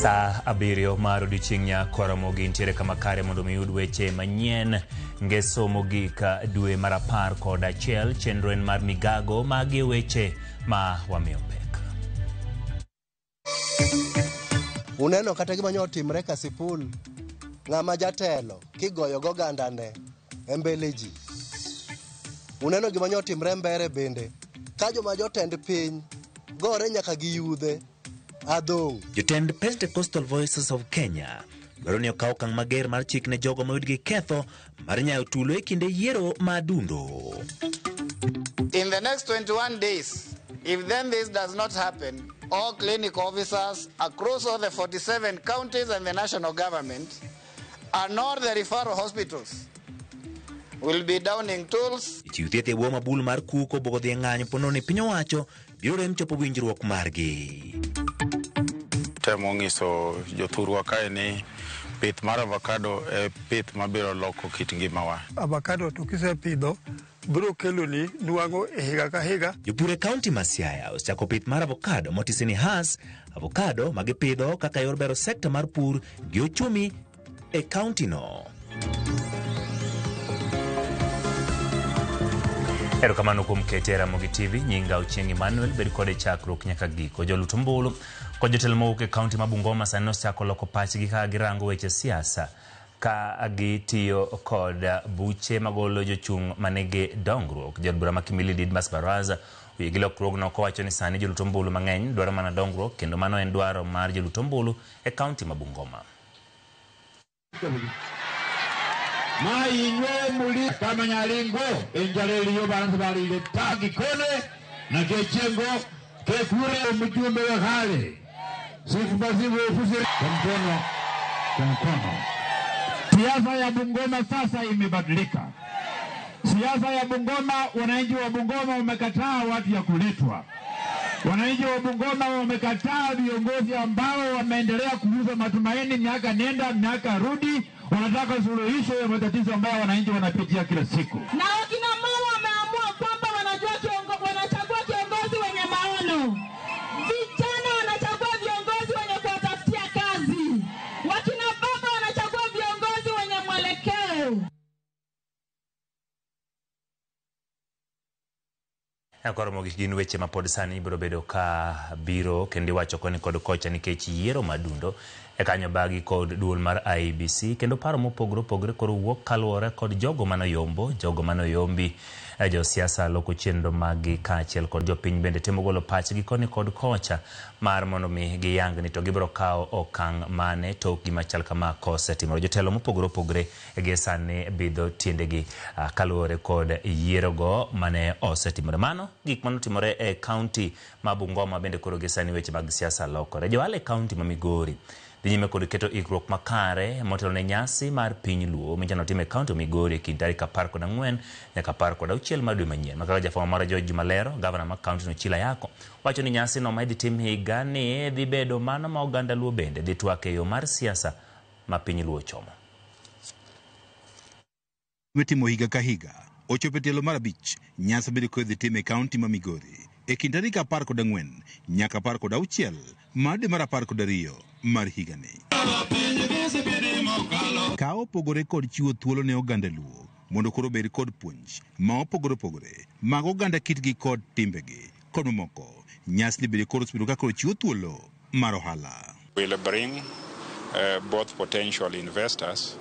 Saa 7 mar odiechieng' Nyakoromogi nitiere kama kare mondo mi yud weche manyien. Ngeso mogik dwe mar 11 chenro en mar migago magi weche ma wamiyo pek. Uneno kata gima nyo otimre Kasipul, ng'ama jatelo kigoyo gogandane e mbele ji. Uneno gima nyo otimre Mbere bende, ka joma jotend piny gore nyaka gi yudhe adhong'. Jotend Pentecostal Voices of Kenya dwaro ni okaw okang' mager mar chik ne jogo moyud gi ketho mar nyayo tulo e kinde yiero ma dundo. In the next 21 days, if then this does not happen, all clinic officers across all the 47 counties and the national government and all the referral hospitals will be downing tools. Chiw thieth e bwo mabul mar kuko obuogo dhi e ng'anyo ponono ni piny owacho biro rem chopo winjruok margi. Temo nyiso jothurwa kae ni pith mar avocado e pith mabiro loko kit ngimawa. Avocado to kisepidho biro keloni nwang'o e higa ka higa. Jopur e kaunti ma Siaya osechako pith mar avocado motisi ni Hass, avocado ma gipidho kaka yor bero sekta mar pur gi ochumi e kaunti no. Erokamano kuom kete e Ramogi TV, nyinga Ochieng' Emmanuel, bed kode chakruok nyaka giko. Jolut ombulu kod jotelo mowuok e kaunti ma Bungoma sani osechako loko pachgi kaka girango weche siasa ka gitiyo kod buche magolo jochung' manigi dongruok. Jaod bura ma Kimili Didmas Baraza oyie gi lokruogno kowacho ni sani jolut ombulu mang'eny dwaro mana dongruok kendo mano en dwaro mar jolut ombulu e kaunti ma Bungoma. Mainywe muli kama nyalingo enjala eriyo bantu balire tagikone na kechengo kekure mjumbe wa kale sifu ofisi kwa mkono kwa mkono. Siasa ya Bungoma sasa imebadilika. Siasa ya Bungoma, wananchi wa Bungoma wamekataa watu ya kuletwa. Wananchi wa Bungoma wamekataa viongozi ambao wameendelea kuuza matumaini miaka nenda miaka rudi. Wanataka suluhisho ya matatizo ambayo wananchi wanapitia kila siku. Na wakina mama wameamua kwamba wanachagua kiongozi wenye maono. Vijana wanachagua viongozi wenye kuwatafutia kazi. Wakina baba wanachagua viongozi wenye mwelekeo. Koro mogik gin weche ma pod sani ibiro bedo ka biro kendo iwacho koni kod kocha nikech yiero madundo e kanyo bagi kod duol mar IEBC kendo paro mopogore opogore koro wuok kaluwore kod jogo manoyombo, jogo manoyombi, josiasa loko chenro maggi kaachiel kod jopiny bende temo golo pachgi koni kod kocha mar mondo mi giyang ni to gibiro kawo okang' mane tok gima chal kama kosetimore. Jotelo mopogore opogore gie sani bidho tiendegi kaluwore kod yierogo mane osetimore. Mano gik manotimore e kaunti ma Bungoma bende koro gi sani weche mag siasa lokore. Johala e kaunti ma Migori dhi nyime kod keto ikruok makare motelo ne nyasi mar piny Luo michano tim e kaunti ma Migori e kind tarik 14 nyaka 16 mar dwe manyien. Makaka jafwambo mara George Jumalero, gavana ma kaunti no Chila Yako, wacho ni nyasi no ma idhi tim higa ni dhi bedo mano ma oganda Luo bende dhi twak e yo mar siasa ma piny Luo chomo. Mitimo higa ka higa ochopo e tielo mar 5 nyasi biro kodhi tim e kaunti ma Migori e kind tarik 14 nyaka 16 mar dwe mar 12 mar higani. Ka opogore kod chiwo thuolo ne oganda Luo mondo koro obed kod puonj ma opogore opogore mag oganda kitgi kod timbegi kod mamoko, nyasini bende koro osebedo ka koro chiwo thuolo mar ohala. Will bring both potential investors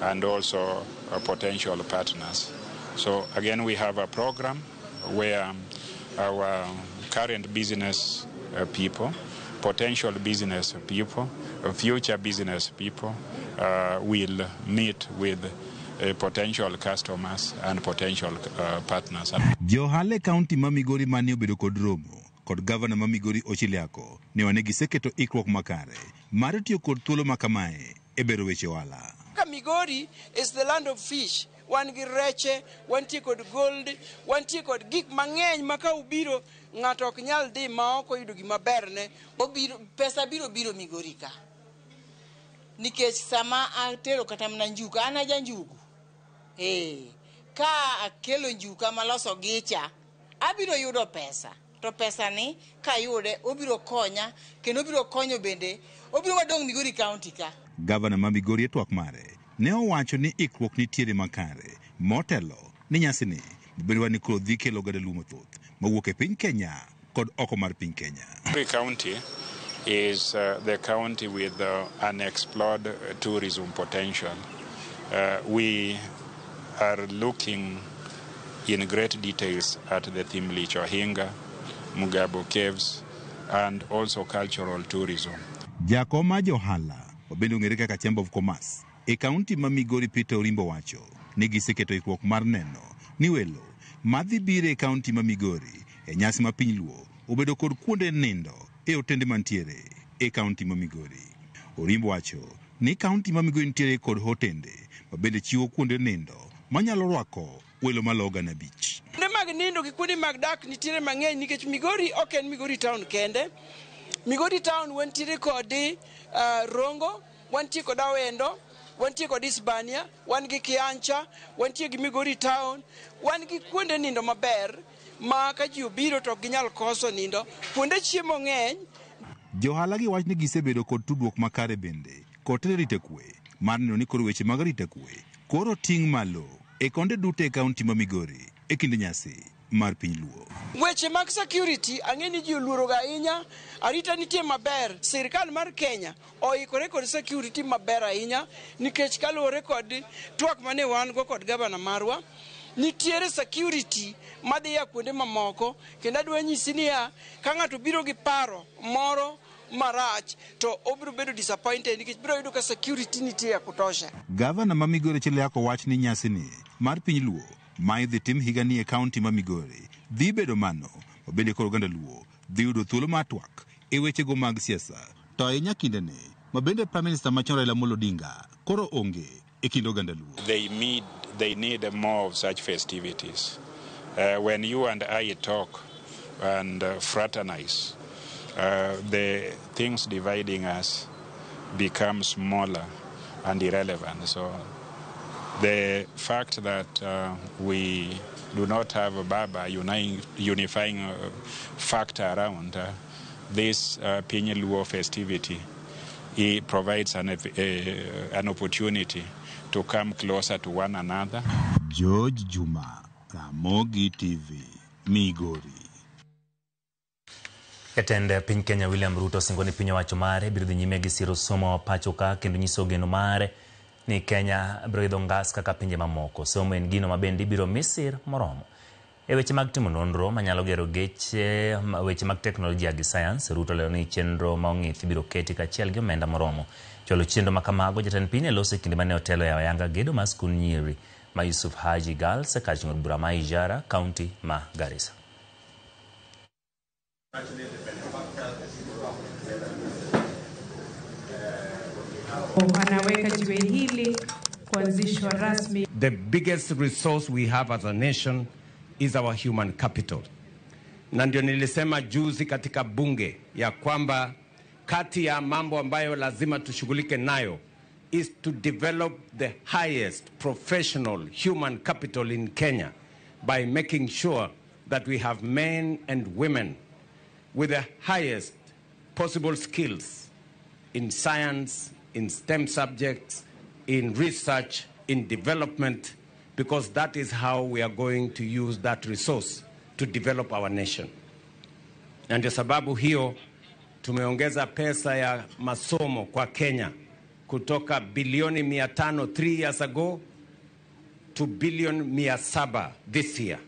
and also potential partners. So again, we have a program where our current business people, potential business people, future business people will meet with potential customers and potential partners. Johala e kaunti ma Migori mane obedo kod romo kod gavana ma Migori Ochiliako ne wane giseketo ikruok makare mar tiyo kod thuolo ma kamae e bero weche ohala. Ka Migori is the land of fish. Wan gi reche, wantie kod gold, wantie kod gik mang'eny ma ka ubiro ng'ato ok nyal dhi ma ok oyudo gima berne. Obiro, pesa biro biro Migori ka. Nikech sama atero kata mana njuka, an aja njugu. Ka akelo njuka maloso gicha, abiro yudo pesa. To pesa ni kayude obiro konya kendo obiro konyo bende obiro madong' Migori County ka. Gavana ma Migori e twak mare ne owacho ni ikruok nitiere makare motelo ni nyasini bedo ni koro dhi kelo oganda Luo mathoth mawuok e piny Kenya kod oko mar piny Kenya. Migori County is the county with unexplored tourism potential. We are looking in great details at the Thimlich Ohinga, Mugabo Caves, and also cultural tourism. Jakom mar johala mabende ong'ere kaka Chamber of Commerce e kaunti ma Migori, Peter Orimbo, wacho ni giseketo ikruok mar neno ni welo madhi biro e kaunti ma Migori e nyasi ma piny Luo obedo kod kuonde nindo e otende mantiere e kaunti ma Migori. Orimbo wacho ni kaunti ma Migori nitiere kod hotende mabende chiwo kuonde nindo manyalo rwako welo maloyo 5,000. Kuonde mag nindo gi kuonde mag dak nitiere mang'eny nikech Migori ok en Migori town kende. Migori town wantiere kod Rongo, wantie kod Awendo, wantie kod Isebania, wan gi Kiancha, wantie gi Migori town, wan gi kuonde nindo maber ma ka ji obiro to ok ginyal koso nindo. Kuonde chiemo ng'eny. Johala gi wach ni gisebedo kod tudruok makare bende kod telo rito kwe mar neno ni koro weche mag arita kwe koro ting' malo e konde duto e kaunti ma Migori e kinde nyasi mar piny Luo. Weche mag security ang'e ni ji oluoro ga ahinya. Arita nitie maber. Sirikal mar Kenya oikore kod security maber ahinya nikech kaluwore kod twak mane wan go kod gavana marwa, nitiere security madhi ya kuonde mamoko, kendo adwa nyisi niya, ka ng'ato biro gi paro moro marach to obiro bedo disappointed nikech biro yudo ka security nitie ya kutosha. Gavana ma Migori Chiliako wach ni nyasini mar piny Luo ma idhi tim higani e kaunti ma Migori dhi bedo mano mabende koro oganda Luo dhi yudo thuolo mar twak e wechego mag siasa, to ahinya kindeni ma bende Prime Minister machon Raila Amolo Odinga koro onge e kind oganda Luo. They need more of such festivities. When you and I talk and fraternize, the things dividing us become smaller and irrelevant. So the fact that we do not have a Baba unifying factor around this Piny Luo festivity, it provides an opportunity to come closer to one another. George Juma, Ramogi TV, Migori. Jatend piny Kenya William Ruto osingo ni piny owacho mare biro dhi nyime gi siro somo pacho ka kendo nyiso geno mare ni Kenya biro idho ngas kaka pinje mamoko. Somo en gino ma bende ibiro mi sir moromo. E weche mag timo nonro manyalo gero geche, weche mag teknolojia gi sayans, Ruto lero ni chenro ma ong'ith ibiro keti kaachiel gi omenda moromo. Chwalo chenro ma kamago, jatend piny ne loso e kinde mane otelo e ayanga gedo mar skund nyiri ma Yusuf Haji Girls e kar chung' od bura ma Ijara, kaunti ma Garissa. Anaweka jiwe hili kuanzishwa rasmi. The biggest resource we have as a nation is our human capital. Na ndio nilisema juzi katika bunge ya kwamba kati ya mambo ambayo lazima tushughulike nayo is to develop the highest professional human capital in Kenya by making sure that we have men and women with the highest possible skills in science, in STEM subjects, in research, in development, because that is how we are going to use that resource to develop our nation. Na ndio sababu hiyo tumeongeza pesa ya masomo kwa Kenya kutoka bilioni 500 3 years ago to bilioni 700 this year.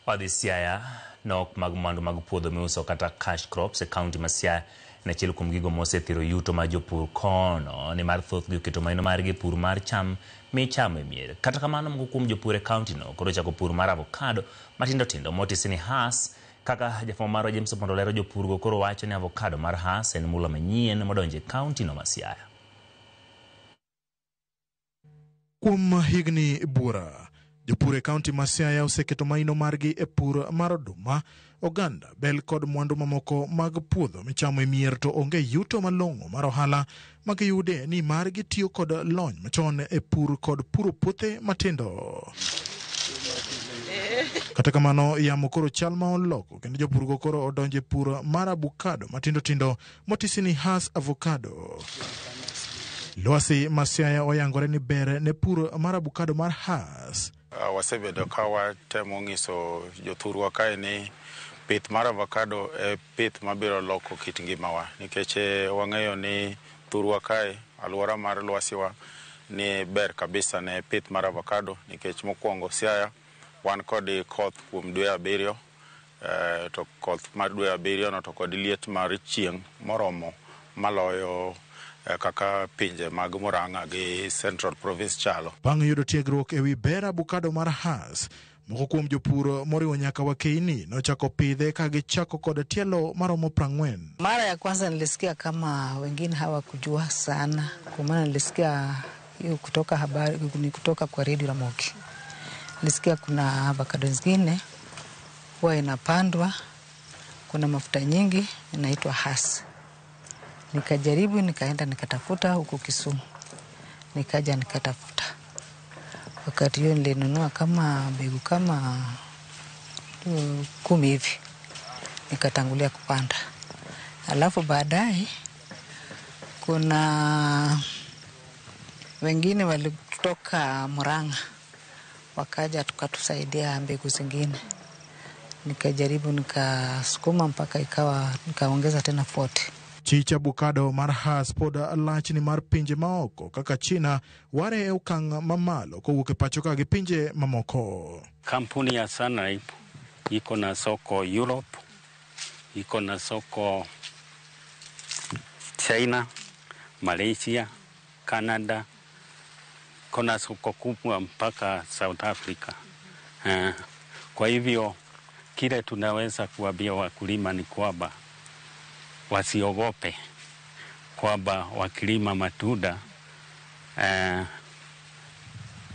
Wadhi Siaya, nok mag mwandu mag puodho miuso kata cash crops e kaunti ma Siaya en achiel kuom gigo mosethiro yuto mar jopur kono, nimar thothgi oketo maino margi e pur mar cham michamo e mier. Kata kamano, moko kuom jopur e kaunti no koro ochako pur mar avocado matindo tindo motisi ni Hass. Kaka jafwambo marwa James Opondo lero, jopur go koro wacho ni avocado mar Hass en mula manyien modonjo e kaunti no ma Siaya. Kuom higni buora, jopur e kaunti ma Siaya oseketo maino margi e pur mar oduma, oganda, bel kod mwandu mamoko mag puodho michamo e mier, to onge yuto malong'o mar ohala ma giyude nimar gitiyo kod lony machon e pur kod puro puothe matindo. Kata kamano, yamo koro chal ma oloko kendo jopurgo koro odonjo e pur mar avocado matindo tindo motisi ni Hass avocado. Lwasi ma Siaya oyangore ni ber ne pur mar avocado mar Hass. Wasebedo ka watemo ng'iso jothurwa kae ni pith mar avocado e pith mabiro loko kit ngimawa nikech wang'eyo ni thurwa kae alwora mar lwasiwa ni ber kabisa ne pith mar avocado nikech mokwongo Siaya wan kod koth kuom dwe 7 to koth mar dwe 7 no to kod liet mar chieng' moromo maloyo kaka pinje mag Murang'a gi Central Province chalo. Bang' yudo tiegruok ewi ber avocado mar Hass, moko kuom jopur moriwo nyaka wakeini nochako pidhe ka gichako kod tielo maromo 40. Mara ya kwanza nilisikia kama wengine hawakujua sana, kwa maana nilisikia hiyo kutoka habari, ni kutoka kwa redio Ramogi. Nilisikia kuna avocado zingine huwa inapandwa, kuna mafuta nyingi inaitwa Hass. Nikajaribu, nikaenda nikatafuta huko Kisumu. Nikaja nikatafuta. Wakati hiyo nilinunua kama mbegu kama 10 hivi. Nikatangulia kupanda. Alafu baadaye kuna wengine walitoka Murang'a wakaja tukatusaidia mbegu zingine. Nikajaribu nikasukuma mpaka ikawa nikaongeza tena 40. Chich avocado mar Hass pod lachni mar pinje maoko kaka China ware e okang' mamalo kowuok e pacho ka gi pinje mamoko. Kampuni ya Sunripe iko na soko Europe, iko na soko China, Malaysia, Canada, iko na soko kubwa mpaka South Africa. Kwa hivyo kile tunaweza kuambia wakulima ni kwamba wasiogope kwamba wakilima matunda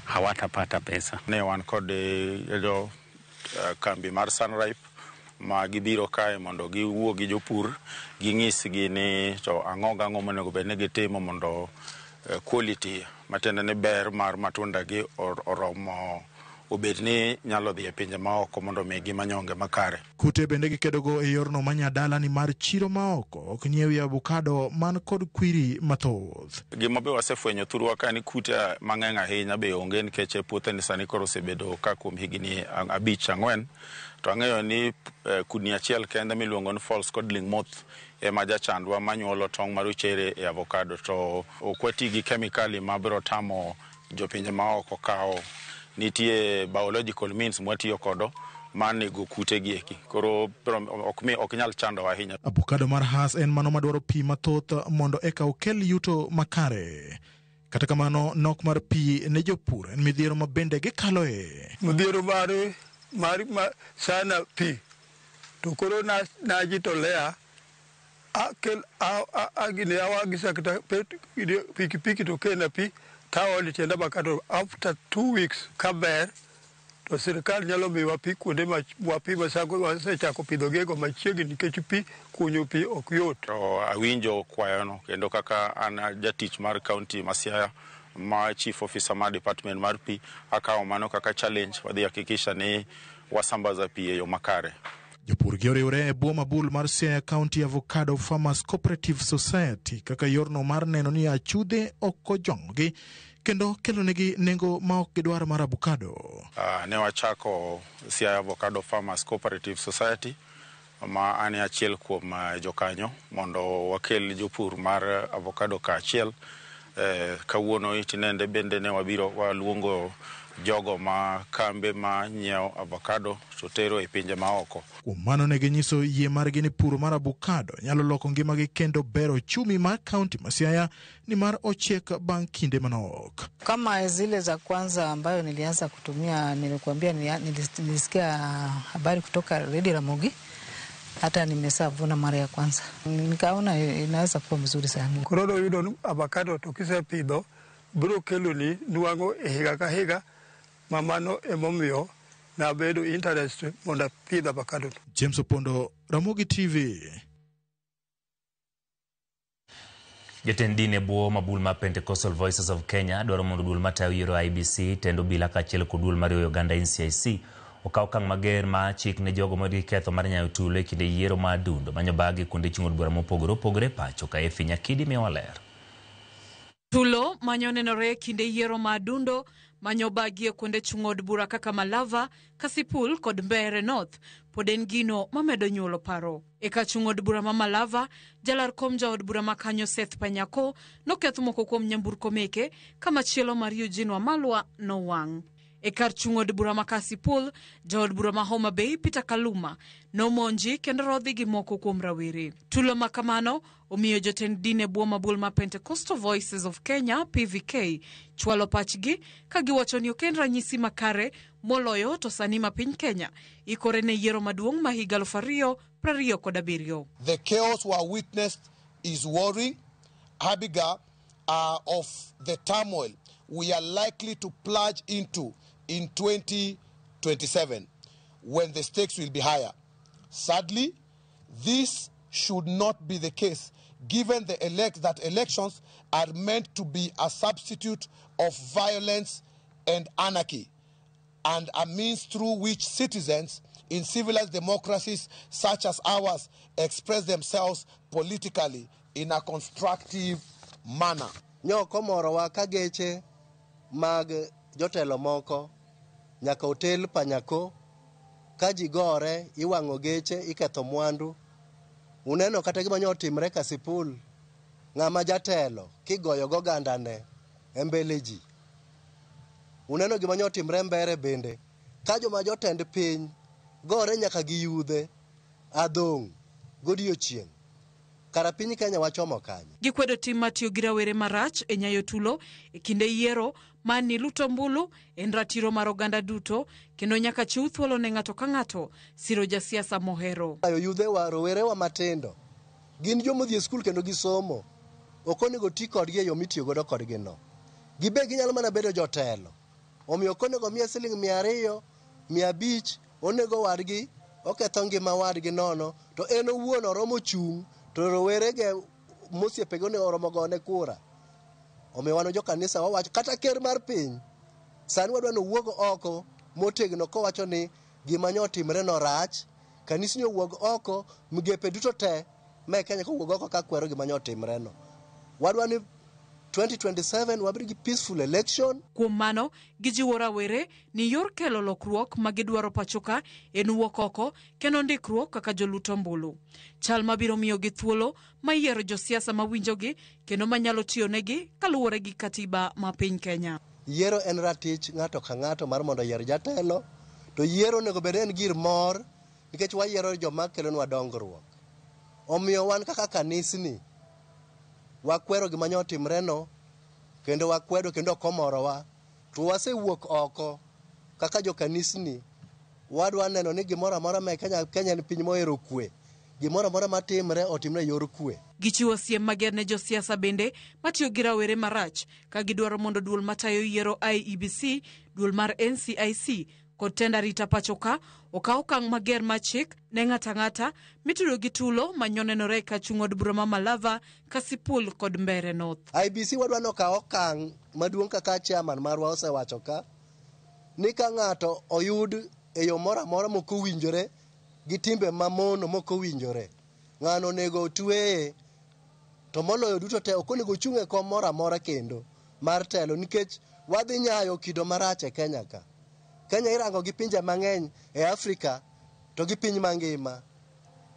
hawatapata pesa. Ne wan kod jo kambi mar Sunripe ma gibiro kae mondo giwuo gi jopur, ging'isgi ni to ang'o gang'o monego bed ni gitimo mondo quality matiende ni ber mar matunda gi oromo obed ni nyalo dhi e pinje maoko mondo migi manyonge makare. Kute bende gikedogo e yorno manyadala ni mar chiro maoko ok nyiewi avocado man kod kwiri mathoth. Gima be wasefwenyo thurwa ka ni kute mang'eny ahinya be onge nikech e puothe ni sani koro osebedo ka kuom higni 5-4 to ang'eyo ni kudni achiel kende miluongo ni false codling moth ema jachandwa manyuolo tong' marochere e avocado to ok wati gi kemikali mabiro tamo jopinje maoko kawo. Nitie biological means mwatiyo kodo mar nego kute gi eki koro ok nyal chando ahinya. Avocado mar Hass en mano madwaro pi mathoth mondo eka okel yuto makare. Kata kamano nok mar pi ne jopur en midhiero ma bende gikaloe. Midhiero mar sana pi to koro najitolea akel agine awagisa kata pikipiki to kena pi taoli tienda avocado after 2 weeks kaber to sirikal nyalo miwa pi kuonde ma wapi masago wasechako pidho gigo machiegni nikech pi kunyo pi ok yot. To awinjo kwayono kendo kaka an jatich mar county ma Siaya ma chief officer mar department mar pi akawo mano kaka challenge wadhi hakikisha ni wasambaza pi e yo makare. Jopur gi oriwre e bwo mabul mar Siaya County Avocado Farmers Cooperative Society kaka yorno mar neno ni achudhe ok ojwang'ogi kendo kelonegi nengo ma ok gidwar mar avocado. Ne wachako Siaya Avocado Farmers Cooperative Society ma an e achiel kuom jokanyo mondo wakel jopur mar avocado kaachiel. Kawuono tinende bende ne wabiro waluongo jogo ma kambe ma nyiewo avocado to tero e pinje maoko. Kuom mano ne ginyiso yie margi ni pur mar avocado nyalo loko ngimagi kendo bero uchumi mar kaunti ma Siaya nimar ochiek bang' kinde manok. Kama zile za kwanza ambayo nilianza kutumia, nilikuambia nilisikia habari kutoka Radio Ramogi, hata nimeshavuna mara ya kwanza. Nikaona inaweza kuwa mzuri sana. Koro yudo avocado to kisepidho biro keloni nwang'o e higa ka higa mamano emomiyo nabedo interest mondo apidh avocado. James Opondo, Ramogi TV. Jatend din e bwo mabul mar Pentecostal Voices of Kenya dwaro mondo duol matayo yiero IEBC tend obila kaachiel kod duol mar riwo oganda NCIC Okaw okang' mager ma chik ne jogo moyud gi ketho mar nyayo tulo e kinde yiero ma adundo manyo bagi kuonde chung' od bura mopogore opogore pacho ka. Effie Nyakidi miyowa ler. Tulo manyo nenore e kinde yiero ma adundo manyo bagi e kuonde chung' od bura kaka Malava, Kasipul kod Mbeere North pod en gino mamedo nyuolo paro. E kar chung' od bura ma Malava, jalar kom jaod bura ma kanyo Seth Panyako noketh moko kuom nyamburko meke ka machielo mar Eugene Wamalwa nowang'. E kar chung' od bura ma Kasipul, jaod bura ma Homa Bay Peter Kaluma nomonji kendo rodhi gi moko kuom rawere. Tulo ma kamano omiyo jotend din e bwo mabul ma Pentecostal Voices of Kenya PVK chwalo pachgi ka giwacho ni ok en ranyisi makare moloyo to sani ma piny Kenya ikore ne yiero maduong' ma higa 2027. The chaos we witnessed is worrying, harbinger of the turmoil we are likely to plunge into in 2027 when the stakes will be higher. Sadly, this should not be the case given the elect that elections are meant to be a substitute of violence and anarchy and a means through which citizens in civilized democracies such as ours express themselves politically in a constructive manner. Nyok omorowa ka geche mag jotelo moko nyaka otel Panyako ka ji gore iwang'o geche iketho mwandu. Uneno kata gima nyo otimre Kasipul, ng'ama jatelo kigoyo gogandane e mbele ji. Uneno gima nyo otimre Mbeere bende ka joma jotend piny gore nyaka gi yudhe adhong' godiochieng'. Kara piny Kenya wachomo kanye? Gikwedo tim mar tiyo gi rawere marach e nyayo tulo e kinde yiero ma ni luto ombulu en ratiro mar oganda duto kendo nyaka chiw thuolo ne ng'ato ka ng'ato siro jasiasa mohero. Ayo yudhewa, rowerewa matindo gin joma odhi e skul kendo gisomo. Ok onego ti kodgi e yo mitiyo godo kodgi no. Gibe ginyalo mana bedo jotelo. Omiyo ok onego miye siling 200, 500, onego wadgi, oketho ngima wadgi nono, to en owuon oromo chung' to rowerege mosiepege onego oromo gone kura. Omiyo wan jo kanisa wawacho kata ker mar piny sani wadwa ni owuog oko motegno kowacho ni gima nyo otimre no rach, kanisni owuog oko, migepe duto te me Kenya kowuog oko ka kwero gima nyo otimre no. Wadwa ni 2027 wabed gi peaceful election. Kuom mano, gijiwo rawere ni yor kelo lokruok ma gidwaro pacho ka en wuok oko kendo ndikruok kaka jolut ombulu. Chal mabiro miyogi thuolo ma yiero josiasa mawinjogi kendo manyalo tiyonegi kaluwore gi katiba ma piny Kenya. Yiero en ratich ng'ato ka ng'ato mar mondo oyier jatelo, to yiero onego bed en gir mor nikech wayiero joma kelonwa dongruok. Omiyo wan kaka kanisni wakwero gima nyo otimreno kendo wakwedo kendo ok omorowa to wasewuok oko kaka jokanisni wadwa neno ni gimoro amora ma Kenya, Kenya en piny mohero kwe. Gimoro amora matimre otimre e yor kwe. Gichiwo siem mager ne josiasa bende matiyo gi rawere marach ka gidwaro mondo duol matayo yiero IEBC, duol mar NCIC kod tend arita pacho ka okaw okang' mager mar chik ne ng'ato ang'ata mitudo gi tulo manyonenore e kar chung' od bura ma Malava, Kasipul kod Mbeere North. IEBC wadwa ni okaw okang' maduong' kaka chairman marwa osewacho ka ni ka ng'ato oyud e yo moro amora mok owinjore gi timbe mamono mok owinjore, ng'ano onego otweye to moloyo duto te ok onego ochung' e kom moro amora kendo mar telo nikech wadhi nyayo kido marach e Kenya ka. Kenya irango gi pinje mang'eny e Afrika to gi piny mangima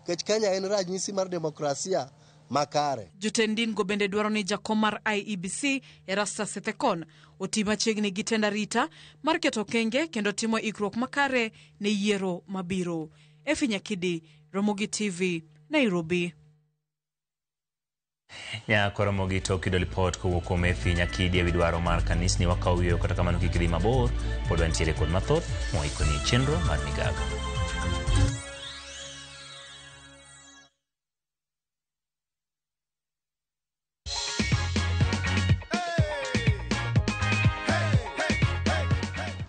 nikech Kenya en ranyisi mar demokrasia makare. Jotend din go bende dwaro ni jakom mar IEBC Erastus Ethekon oti machiegni gi tend arita mar keto okenge kendo timo ikruok makare ne yiero mabiro. Effie Nyakidi, Ramogi TV, Nairobi. Nyako Ramogi tok yudo lipot kowuok kuom Effie Nyakidi ewi dwaro mar kanisni wakawo yueyo kata kamano kik idhi mabor pod wantiere kod mathoth mwaikoni e chenro mar migago.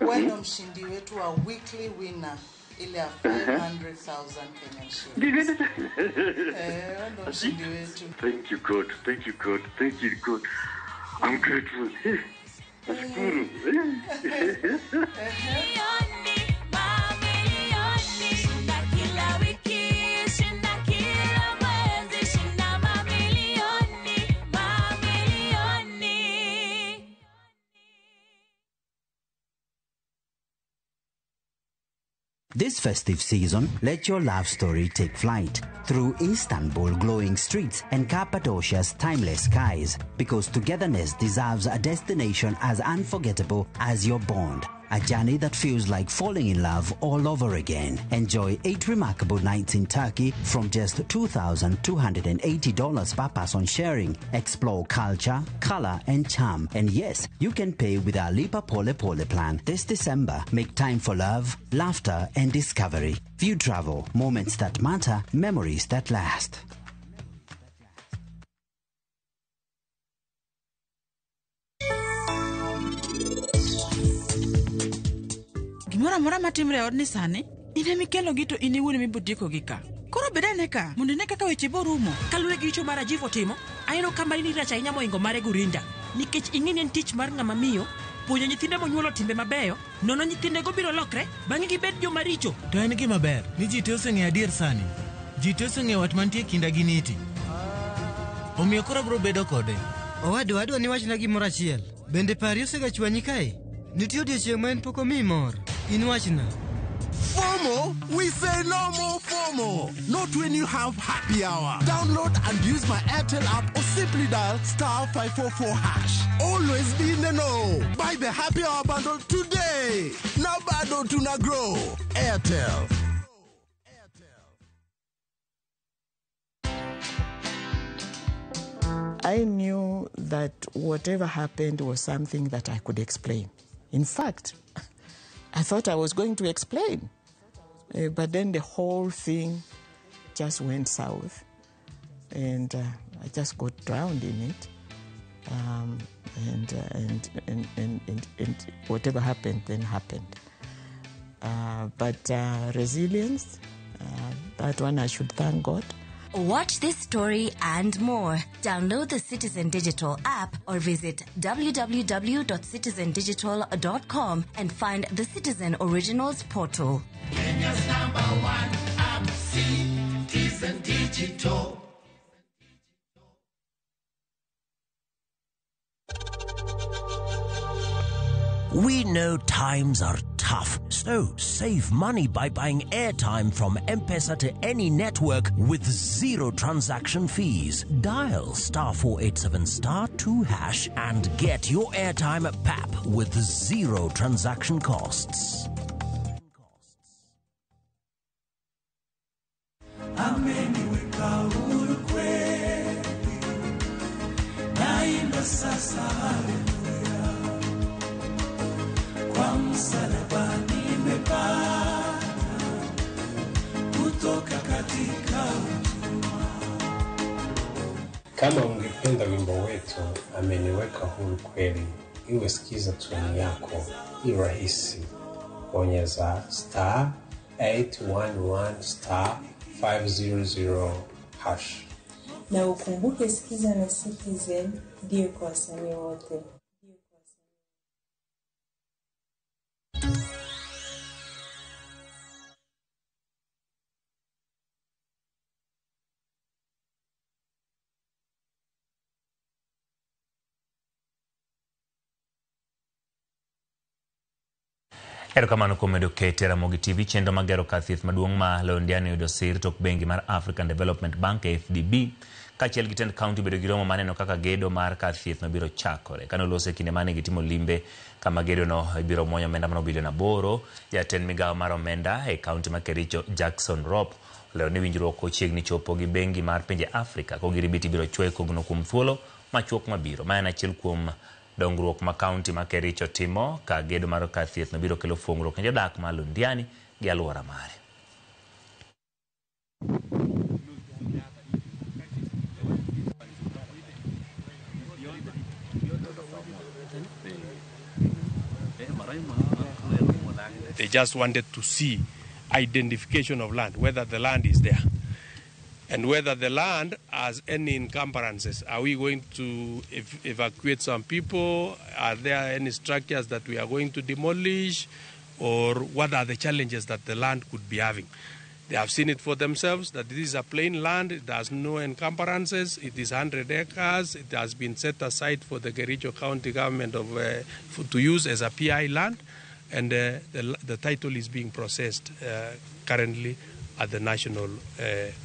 Wewe ndo mshindi wetu wa weekly winner ile ya 500,000 Kenyan shillings. Eh, wewe ndo mshindi wetu. Thank you God, thank you God, thank you God. I'm grateful. Nashukuru. This festive season, let your love story take flight through Istanbul glowing streets and Cappadocia's timeless skies, because togetherness deserves a destination as unforgettable as your bond. A journey that feels like falling in love all over again. Enjoy 8 remarkable nights in Turkey from just $2,280 per person sharing. Explore culture, color, and charm. And yes, you can pay with our Lipa Pole Pole plan. This December, make time for love, laughter, and discovery. View Travel, moments that matter, memories that last. Gimoro amora matimre e odni sani, in ema ikelogi to in iwuon ema ibotiekogi ka. Koro bed ane ka, mondo ine kaka weche borumo. Kaluwore gi richo mar Rajiv otimo, aneno ka mari ni rach ahinya mohingo mare Gurinda. Nikech ing'e ni en tich mar ng'ama miyo, puonjo nyithinde monyuolo timbe mabeyo, nono nyithindego biro lokre, bang'e gibed joma richo. To en gima ber ni ji te oseng'eyo adier sani. Ji te oseng'eyo wat mantie e kinda gi Niti. Omiyo koro abiro bedo kode. Owadwa, adwa ni iwachna gimoro achiel. Bende pari osegachwanyi kae? Nitie odiechieng' ma en pok omiyi mor. In wachna. FOMO? We say no more FOMO. Not when you have happy hour. Download and use my Airtel app or simply dial star 544#. Always be in the know. Buy the happy hour bundle today. Now bado tuna grow. Airtel. I knew that whatever happened was something that I could explain. In fact, I thought I was going to explain. But then the whole thing just went south, and I just got drowned in it. And whatever happened, then happened. But resilience, that one I should thank God. Watch this story and more. Download the Citizen Digital app or visit www.citizendigital.com and find the Citizen Originals portal. Kenya's number one app, Citizen Digital. We know times are tough, so save money by buying airtime from M-Pesa to any network with zero transaction fees. Dial star 487 star 2# and get your airtime at PAP with zero transaction costs. Ameniweka huru kweli, naimba sasa haleluya. Kwa msalaba nimepata kutoka katika utumwa. Kama ungependa wimbo wetu ameniweka huru kweli, iwe sikiza tuni yako, i rahisi. Bonyeza star 811 star 500 hash. Na ukumbuke sikiza na Citizen ndiyo kwa wasanii wote. Erokamano kuom medo kete Ramogi TV chenro magero kar thieth maduong' ma Londiani oyudo sir tok bengi mar African Development Bank AfDB kaachiel gi tend kaunti bedo gi romo maneno kaka gedo mar kar thieth no biro chakore. Kane oloso e kinde mane gitimo limbe kama gedo no ibiro muonyo omenda mano bilion 8, jatend migawo mar omenda e kaunti ma Kericho Jackson Rop olero ni winjruok ochiegni chopo gi bengi mar pinje Afrika kogiribiti biro chwoyo kogno kuom thuolo machuok mabiro. Ma en achiel kuom dongruok ma kaunti ma Kericho timo ka gedo mar kar thieth no biro kelo fuong'ruok ne jodak ma Londiani gi alwora mare. They just wanted to see identification of land, whether the land is there and whether the land has any encumbrances. Are we going to evacuate some people? Are there any structures that we are going to demolish? Or what are the challenges that the land could be having? They have seen it for themselves that this is a plain land, it has no encumbrances, it is 100 acres, it has been set aside for the Kericho County government to use as a PI land. And the title is being processed currently at the national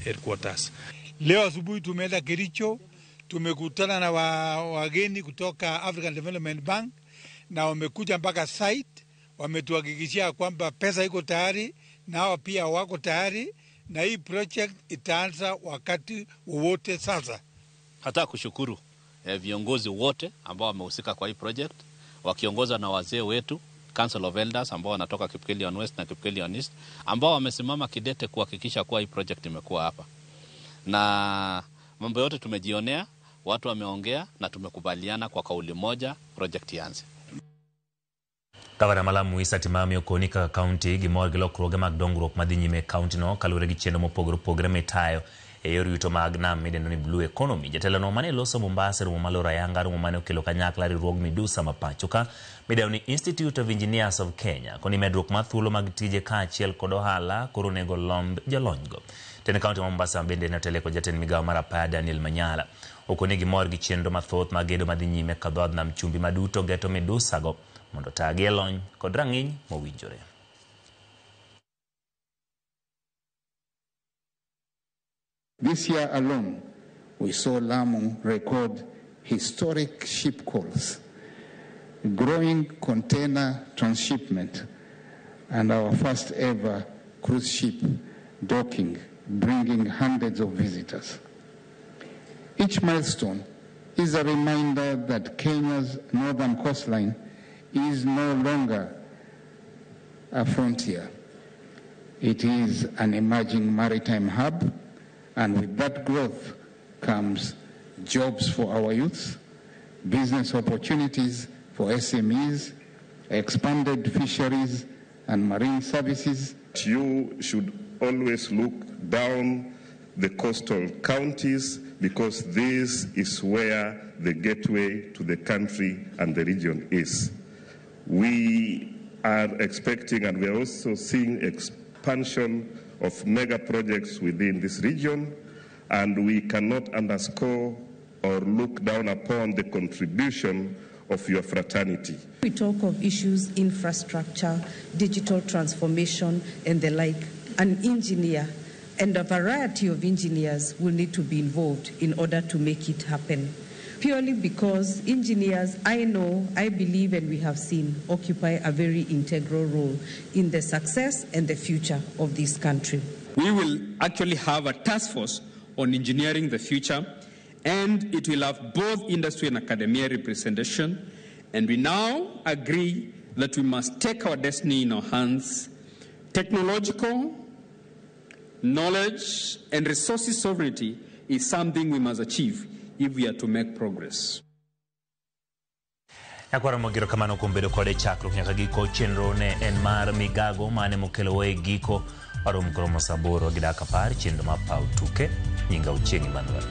headquarters. Leo asubuhi tumeenda Kericho, tumekutana na wageni kutoka African Development Bank na wamekuja mpaka site, wametuhakikishia kwamba pesa iko tayari na hawa pia wako tayari na hii project itaanza wakati wowote sasa. Nataka kushukuru viongozi wote ambao wamehusika kwa hii project wakiongozwa na wazee wetu Council of Elders ambao wanatoka Kipkelion West na Kipkelion East ambao wamesimama kidete kuhakikisha kuwa hii project imekuwa hapa. Na mambo yote tumejionea, watu wameongea na tumekubaliana kwa kauli moja project ianze. Gavana ma Lamu Issa Timami okoni kaka kaunti gimor gi lokruoge mag dongruok madhi nyime e kaunti no kaluwore gi chenro mopogore opogore mitayo e yor yuto mag nam midendo ni Blue Economy. Jatelo no mane loso Mombasa e romo maloro ayanga romo mane okelo kanyakla riwruog Midusa ma pacho ka midendo ni Institute of Engineers of Kenya koni medruok mar thuolo mag tije kaachiel kod ohala koro onego lomb jolonygo. Tend kaunti ma Mombasa bende ne otele kod jatend migawo mar apaya Daniel Manyala okoni gimor gi chenro mathoth mag gedo madhi nyime ka dhood nam chumbi maduto geto Midusa go mondo tagi e lony kod rang'iny mowinjore. This year alone, we saw Lamu record historic ship calls, growing container transshipment, and our first ever cruise ship docking, bringing hundreds of visitors. Each milestone is a reminder that Kenya's northern coastline is no longer a frontier. It is an emerging maritime hub, and with that growth comes jobs for our youth, business opportunities for SMEs, expanded fisheries and marine services. You should always look down the coastal counties because this is where the gateway to the country and the region is. We are expecting and we are also seeing expansion of mega projects within this region, and we cannot underscore or look down upon the contribution of your fraternity. We talk of issues, infrastructure, digital transformation, and the like. An engineer and a variety of engineers will need to be involved in order to make it happen. Purely because engineers, I know, I believe, and we have seen, occupy a very integral role in the success and the future of this country. We will actually have a task force on engineering the future, and it will have both industry and academia representation. And we now agree that we must take our destiny in our hands. Technological knowledge and resources sovereignty is something we must achieve if we are to make progress. Nyakwara Mogiro kamano kuom bedo kode chakruok nyaka giko chenro ne en mar migago mane mokelowa e giko warom koromo saa 8:10 chenro mar paw tuke nyinga Ochieng' Emmanuel.